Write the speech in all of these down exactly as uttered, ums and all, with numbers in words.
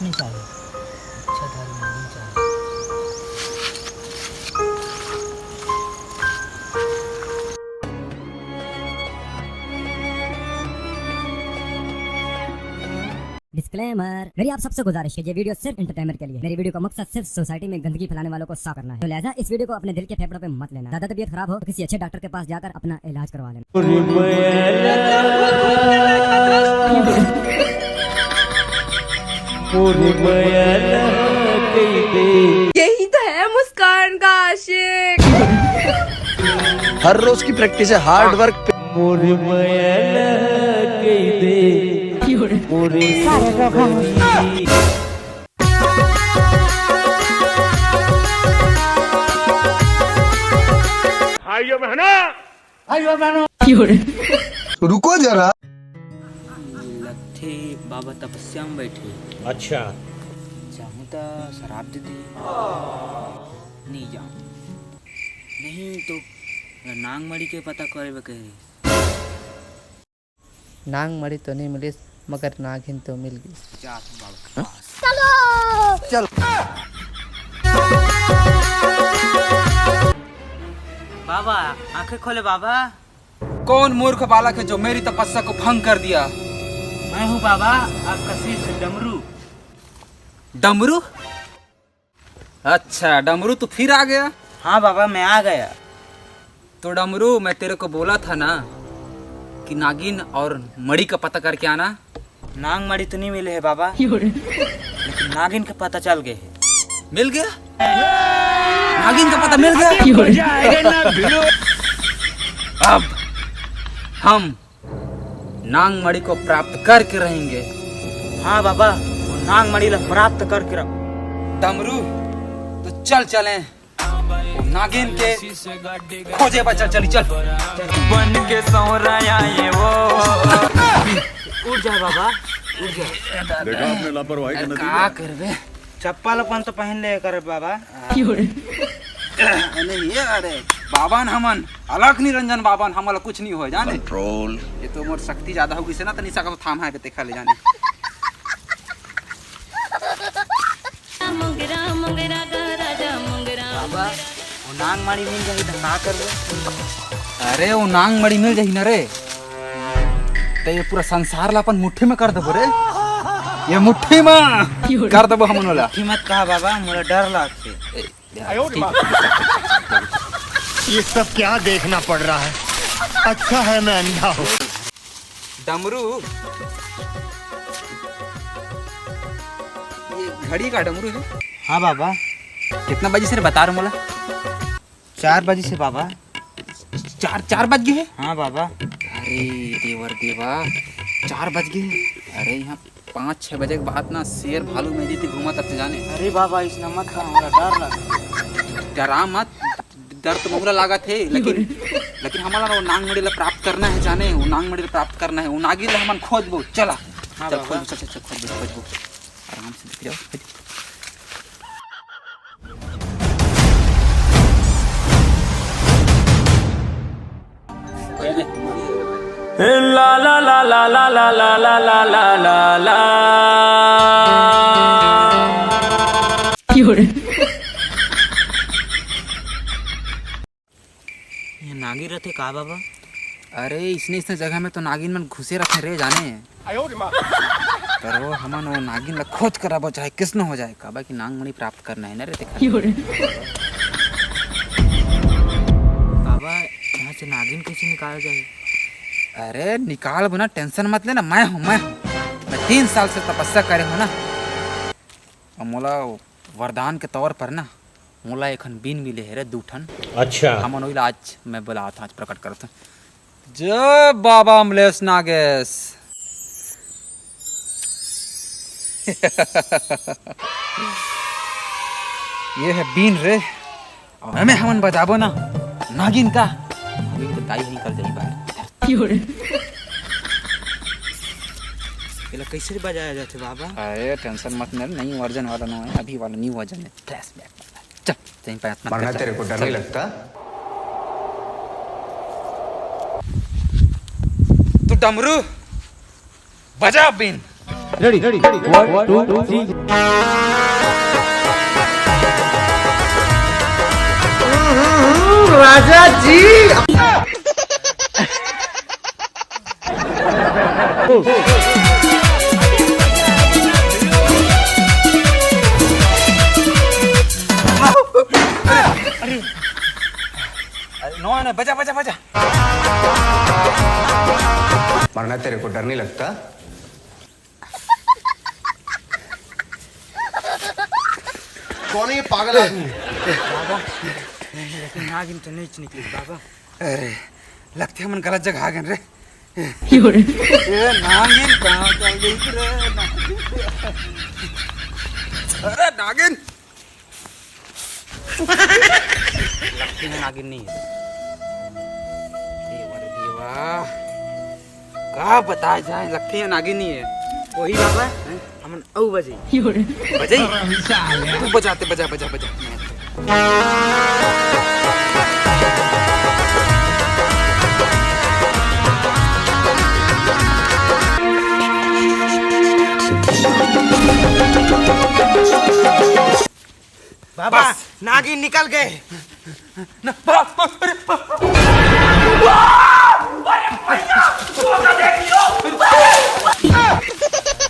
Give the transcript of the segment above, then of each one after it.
नहीं चाहिए, अच्छा धर्म नहीं चाहिए। डिस्क्लेमर, मेरी आप सबसे गुजारिश है, ये वीडियो सिर्फ एंटरटेनमेंट के लिए। मेरी वीडियो का मकसद सिर्फ सोसाइटी में गंदगी फैलाने वालों को साफ करना है। तो लिहाजा इस वीडियो को अपने दिल के फेफड़ों पे मत लेना। ज्यादा तबीयत खराब हो तो किसी अच्छे डॉक्टर के पास जाकर अपना इलाज करवा लेना। यही तो है मुस्कान का आशिक। हर रोज की प्रैक्टिस है, हार्ड वर्क। भाइयों बहनों, रुको जरा। लगथे बाबा तपस्या में बैठे। अच्छा। चाहूँ त शराब दे दे। नहीं जाऊँ। नहीं तो नांग मड़ी के पता करे बर कहे। नांग मड़ी तो नहीं मिलिस, मगर नागिन तो मिल गई। जात बाबा के पास। चलो। चल। बाबा, आंखें खोले बाबा। कौन मूर्ख बालक है जो मेरी तपस्या को भंग कर दिया? मैं हूँ बाबा, आपका शिष्य डमरू। डमरू? अच्छा डमरू, तू फिर आ गया? हाँ बाबा, मैं आ गया। तो डमरू, मैं तेरे को बोला था ना कि नागिन और मड़ी का पता करके आना। नांग मड़ी तो नहीं मिले है बाबा, लेकिन नागिन का पता चल गए है। मिल गया? नागिन का पता मिल गया? अब हम नांग मड़ी को प्राप्त करके रहेंगे। हाँ बाबा, वो नांग मड़ी ला प्राप्त करके रहो। डमरू, तो चल चलें। नागिन के खोजे बा, चल, चली, चल। बन के सौरा आए वो। उठ जा बाबा, उठ जा। देखा आपने लापरवाही का नतीजा। का करबे? चप्पल अपन तो पहन ले कर बाबा। नहीं, ये अरे, बाबा न हमन, अलख निरंजन बाबा न, हमला कुछ नहीं हो जाने। कंट्रोल। ये तो मोर शक्ति ज्यादा हो गई से ना, तनी सा का थाम है, देखा ले जाने। मोंगरा, मोंगरा गा राजा, मोंगरा, बाबा, मोंगरा। वो नांग मड़ी मिल जाही त का करबो? अरे, वो नांग मड़ी मिल जाही ना रे, त ये पूरा संसार ला अपन मुट्ठी में कर देबो रे। ये मुट्ठी में कर देबो हमन ओला। मुट्ठी मत कहा बाबा, मोला डर लागथे। ए, ये सब क्या देखना पड़ रहा है? अच्छा है मैं अंधा हूँ। डमरू, ये घड़ी का डमरू है? हाँ बाबा। कितना बजे से बता रहे मोला? चार बजे से बाबा। चार, चार बज गए हैं? हाँ बाबा। अरे देवर देवा, चार बज गए हैं। अरे यहाँ पाँच छः बजे के बाद ना शेर भालू में जीती घूमा तब जाने। अरे बाबा, इस नमत का हमरा डर लगा। डरा मत, डर तो मोला लागत हे, लेकिन लेकिन हमला ना वो नांगमड़ी ला प्राप्त करना है जाने, वो नांगमड़ी ला प्राप्त करना है, वो नागिन ला हमन खोजबो। चला। हाँ चल बाबा। खोजबो, चल, चल, चल, खोजबो, खोजबो। आराम से दिख जाओ। ला ला ला ला ला ला ला ला ला ला ला। ये नागिन रथे का बाबा? अरे, इसने इसने जगह में तो नागिन मन घुसे रथे रे जाने। पर वो हमन वो नागिन ला खोज कर आबो, चाहे किसनो हो जाए, काबर कि नांगमणि प्राप्त करना है ना रे, तेखर। बाबा, यहाँ से नागिन कैसे निकाला जाए? अरे निकाल बो ना, टेंशन मत लेना, मैं हूँ, मैं हूँ। मैं तीन साल से तपस्या करे हूँ ना, और मोला वरदान के तौर पर ना, मोला एखन बीन मिले हे रे दू ठन। अच्छा। हमन ओइला आज मैं बोलात हूँ, आज प्रकट करत हूँ। जय बाबा अमलेश नागेश। ये है बीन रे। और हमें हमन बजाबो ना नागिन का, नागिन के दाई ही निकल जाई बाहर। एला कैसे बजाया जाथे बाबा? अरे टेंशन मत ले, नई वर्जन वाला नो है, अभी वाला न्यू वर्जन है, फ्लैशबैक वाला। चल, तें पास मत मरना कर, तेरे को डर नहीं लगता? तो डमरू बजा बीन। Ready, ready, ready. One, two, three. राजा जी। अरे, नो, नो, बजा, बजा, बजा। मरना तेरे को डर नहीं लगता? कौन है ये पागल आदमी? बाबा, लेकिन नागिन तो नहीं निकली बाबा। अरे, लगथे हमन गलत जगह आ गेन रे। ए, नागिन कहाँ चल गई रे? अरे, नागिन। लगथे नागिन नहीं है। देवा रे देवा, का बताया जाए, लगथे नागिन नहीं है। वही बाबा, हैं? हमन अउ बजे। बजे? तू बजाते, बजा, बजा, बजा। बाबा, बस। नागिन निकल गए। न, बस, बस, अरे, बस।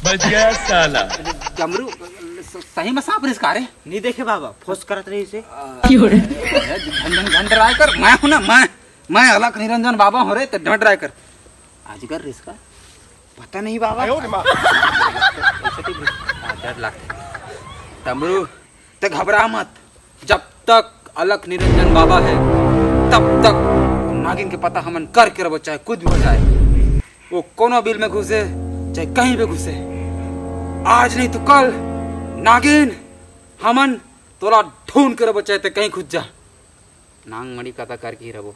बच गया साला। डमरू, स-, सही में सांप रिस का रे? नहीं देखे बाबा, फोर्स करत रही से। झन, झन, झन डराय कर, मैं हूं ना, मैं, मैं अलख निरंजन बाबा हूं रे, तो डर डराय कर। अजगर रिस का? पता नहीं बाबा। आयो रे माँ। ऐसा क्यों रिस-, हाँ, डर लगता है। डमरू, ते घबरा मत, जब तक अलख निरंजन बाबा है, तब तक नागिन के पता हमन करके रहो, चाहे कुछ भी हो जाए। वो कोनो बिल में घुसे, चाहे कहीं भी घुसे, आज नहीं तो कल नागिन हमन तोला ढूंढ के रहो, चाहे ते कहीं घुस जा। नांग मणि कथा करके ही रहो।